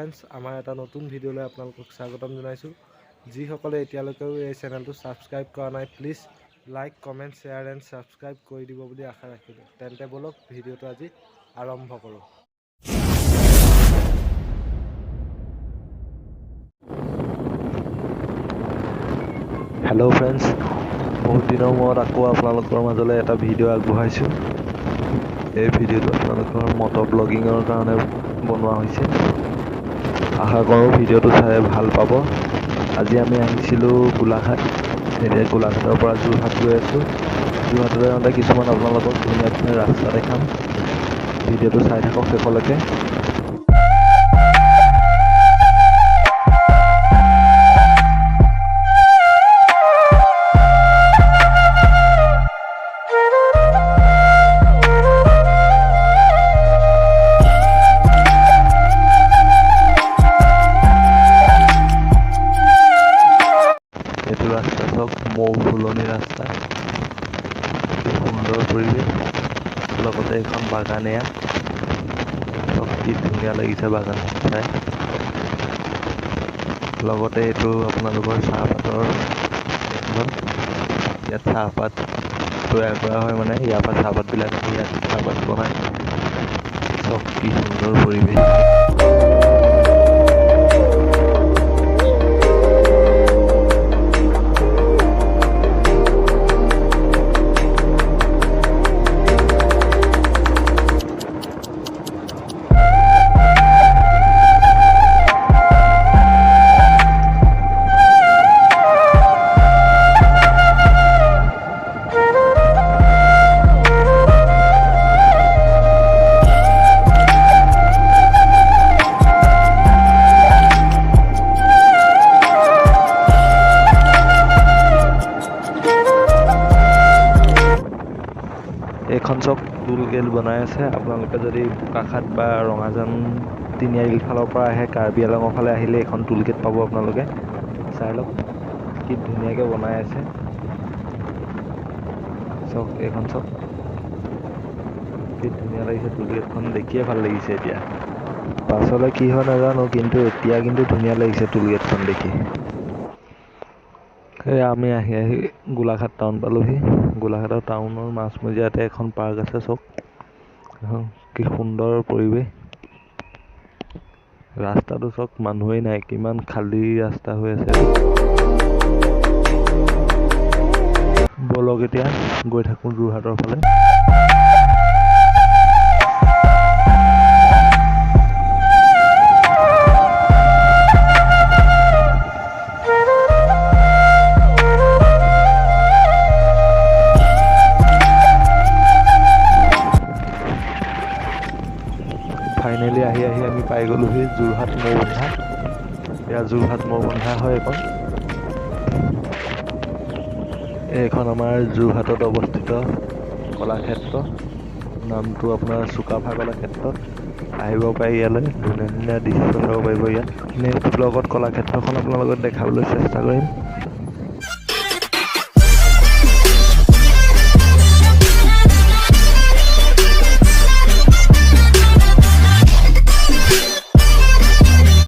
Friends, আমাৰ এটা নতুন ভিডিঅ'লৈ আপোনালোকক স্বাগতম জনাইছোঁ। যিসকলে এতিয়ালৈকেও এই চেনেলটো ছাবস্ক্ৰাইব কৰা নাই, please like, comment, share and subscribe কৰি দিব বুলি আশা ৰাখিলোঁ। তেন্তে ব'লক, ভিডিঅ'টো আজি আৰম্ভ কৰোঁ। হেল্ল' ফ্ৰেণ্ডছ, বহুত দিনৰ মূৰত আকৌ আপোনালোকৰ মাজলৈ এটা ভিডিঅ' আগবঢ়াইছোঁ। এই ভিডিঅ'টো আপোনালোকৰ মটৰ ব্লগিঙৰ কাৰণে বনোৱা হৈছে। আশা কৰোঁ ভিডিঅ'টো চাই ভাল পাব। আজি আমি আহিছিলোঁ গোলাঘাট। এতিয়া গোলাঘাটৰ পৰা যোৰহাট গৈ আছোঁ। যোৰহাটলৈ যাওঁতে কিছুমান আপোনালোকক ধুনীয়া ধুনীয়া ৰাস্তা দেখাম। ভিডিঅ'টো চাই থাকক শেষলৈকে। এইটো ৰাস্তা চাওক, মৌ ফুলনি ৰাস্তা। কি সুন্দৰ পৰিৱেশ, লগতে এখন বাগান। এয়া চাওক, কি ধুনীয়া লাগিছে বাগানখন চাই। লগতে এইটো আপোনালোকৰ চাহপাতৰ জংঘল। ইয়াত চাহপাত তৈয়াৰ কৰা হয়, মানে ইয়াৰ পৰা চাহপাতবিলাক আনি ইয়াত চাহপাত বনায়। চাওক, কি সুন্দৰ পৰিৱেশ। এইখন চব টোল গেট বনাই আছে। আপোনালোকে যদি বোকাখাত বা ৰঙাজান তিনিআলিৰ ফালৰ পৰা আহে, কাৰ্বি আলঙৰ ফালে আহিলে এইখন টোল গেট পাব আপোনালোকে। চাই লওক, কি ধুনীয়াকৈ বনাই আছে। চাওক, এইখন চাওক, কি ধুনীয়া লাগিছে। টোল গেটখন দেখিয়ে ভাল লাগিছে। এতিয়া পাছলৈ কি হয় নাজানো, কিন্তু এতিয়া কিন্তু ধুনীয়া লাগিছে টোল গেটখন দেখি। এই আমি আহি আহি গোলাঘাট টাউন পালোহি। গোলাঘাটৰ টাউনৰ মাজমজিয়াতে এখন পাৰ্ক আছে। চাওক এখন, কি সুন্দৰ পৰিৱেশ। ৰাস্তাটো চাওক, মানুহেই নাই, কিমান খালী ৰাস্তা হৈ আছে। ব'লক, এতিয়া গৈ থাকোঁ যোৰহাটৰ ফালে। ফাইনেলি আহি আহি আমি পাই গ'লোহি যোৰহাট মৌবন্ধা। এয়া যোৰহাট মৌবন্ধা হয় এইখন। এইখন আমাৰ যোৰহাটত অৱস্থিত কলাক্ষেত্ৰ। নামটো আপোনাৰ চুকাফা কলাক্ষেত্ৰত। আহিব পাৰি ইয়ালৈ, ধুনীয়া ধুনীয়া দৃশ্য চাব পাৰিব ইয়াত। নেক্সট ব্লগত কলাক্ষেত্ৰখন আপোনালোকক দেখাবলৈ চেষ্টা কৰিম।